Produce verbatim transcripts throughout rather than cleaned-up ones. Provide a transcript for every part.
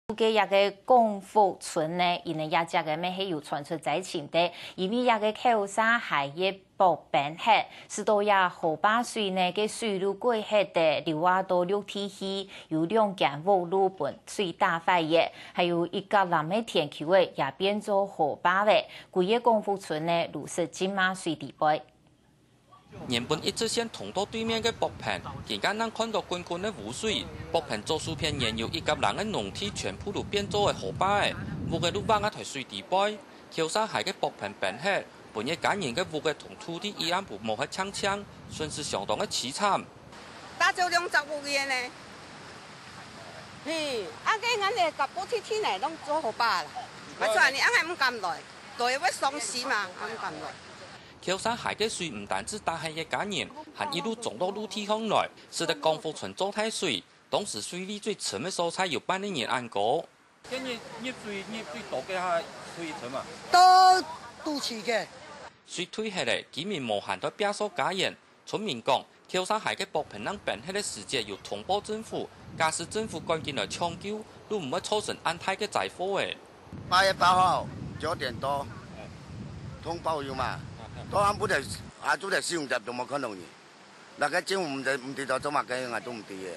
个這个光復村呢，因為這隻个乜係有傳出災情个，因為這个口沙溪个駁崩忒，使到這河壩水呢个水路過忒个，流啊到陸地去，有兩間屋路分水打壞个，還有一甲林个田坵仔也變做河壩了，歸个光復村呢，如實浸啊水底背。 原本一直線通到對面个駁棚，今下正看到滾滾个污水。駁棚左手片原有一甲零个農地全部都變做个河壩仔，屋仔都橫啊在水底背。口沙溪个駁棚崩忒，分一家人个屋仔同土地一暗晡摸忒淨淨，損失相當个淒慘。打走兩隻屋仔呢。嘿，啊，該𠊎个甲布提提呢，攏做河壩啦。嘛，做恁呢，啊，𠊎毋敢來，對，會傷心嘛，啊，毋敢來。 口沙溪个水毋單止打忒一家人，還一路衝到陸地項來，使得光復村做大水。當時水位最深个所在有半个人恁高。今日入水入最多个下水深啊？到肚臍个。水退忒了，居民無閒在別所加鹽。村民講，口沙溪个駁棚正崩忒个時節有通報政府，假使政府趕緊來搶救，就毋會造成恁大个災禍仔。 八月八號九點多，通報有嘛？到暗晡个下晝个四五點都無看到人。該个政府毋知，毋知道做麼个，𠊎都毋知个。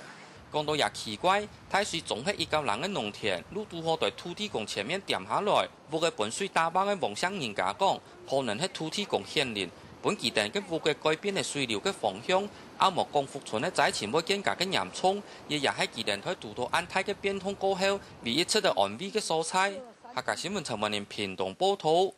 講到也奇怪，大水沖忒一甲零个農田，路堵好在土地公前面恬下來，屋仔分水打橫个黃姓人家講，可能係土地公顯靈，分佢等个屋仔改變了水流个方向，啊無光復村个災情會更加个嚴重，這也係佢等在堵到恁大个變動過後，唯一值得安慰个所在。 客家新聞陳文林屏東報導。